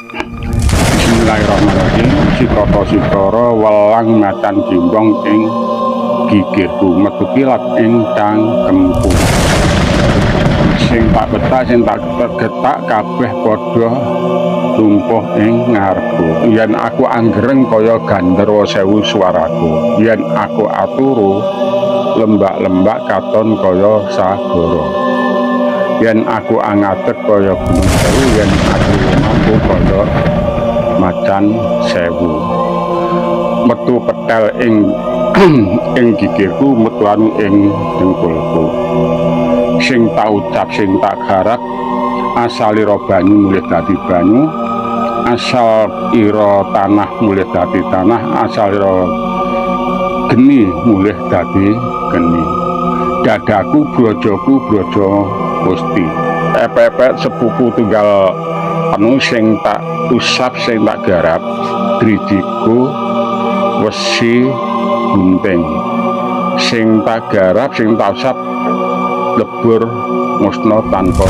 Bismillahirrahmanirrahim. Sikata sikara welang macan jimbong ing gigirku, metu kilat ing cangkemku. Sing tak betak, sing tak getak, kabeh padha lumpuh ing ngarepku. Yen aku anggreng kaya gandharwa sewu suaraku. Yen aku aturu, lembak-lembak katon kaya sagara. Yen aku angadeg kaya gunung sewu, yen aku mampu kaya macan sewu. Metu petel ing gigirku, metu anu ing dengkulku. Sing tak ucap, sing tak garap, asalira banyu mulih dadi banyu, asal ira tanah mulih dadi tanah, asalira geni mulih dadi geni. Dadaku brojoku brojo gusti, epek-epek sepupu tunggal penuh. Sing tak usap, sing tak garap, drijiku wesi gunting. Sing tak garap, sing tak usap, lebur musna tanpa.